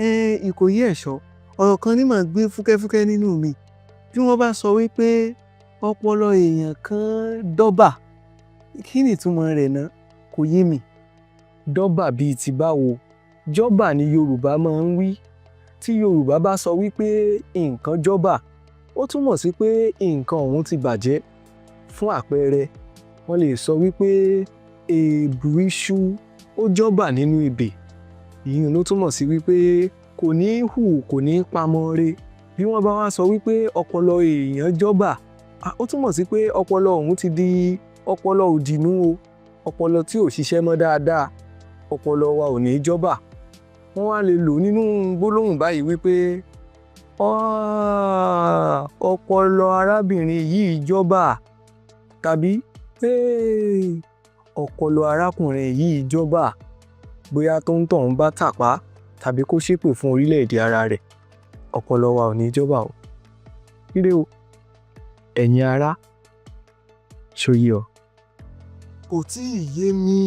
Ìkòyí Ẹ̀ṣọ́, ọ̀rọ̀ kan ní màá gbé fúkẹ́fúkẹ́ nínú mi. Bí wọ́n bá sọ wípé ọpọlọ èèyàn kan dọ́bà, kí ni ìtumọ̀ rẹ̀ ná? Kò yé mi. Dọ́bà bíi ti báwo? Jọ́bà ni Yorùbá máa ń wí. Tí Yorùbá bá sọ wípé nǹkan jọ́bà, ó túmọ̀ sí pé nǹkan ọ̀hún ti bàjẹ́. Fún àpẹẹrẹ, wọ́n lè sọ wípé èèbù iṣu ó jọ́bà nínú ebè. Ìyún ló túmọ̀ sí wípé kò ní hù, kò ní pamọ́ re. Bí wọ́n bá wá sọ wípé ọpọlọ èèyàn jọ́bà, ó túmọ̀ sí pé ọpọlọ ọ̀hún ti di ọpọlọ òdì nú o, ọpọlọ tí ò ṣiṣẹ́ mọ́ dáadáa. Ọpọlọ wa ò ní jọ́bà. Wọ́n wá lè lò nínú gbólóhùn báyìí wípé ọpọlọ arábìnrin yìí jọ́bà, tàbí ọpọlọ arákùnrin yìí jọ́bà. Bóyá tóńtọ̀hún bá tàpá tàbí kó ṣépè fún orílẹ̀-èdè ara rẹ̀. Ọpọlọ wa ò ní jọ́bà o. Ire o, ẹ̀yin ará, ṣó yé ọ? Kò tíì yé mi.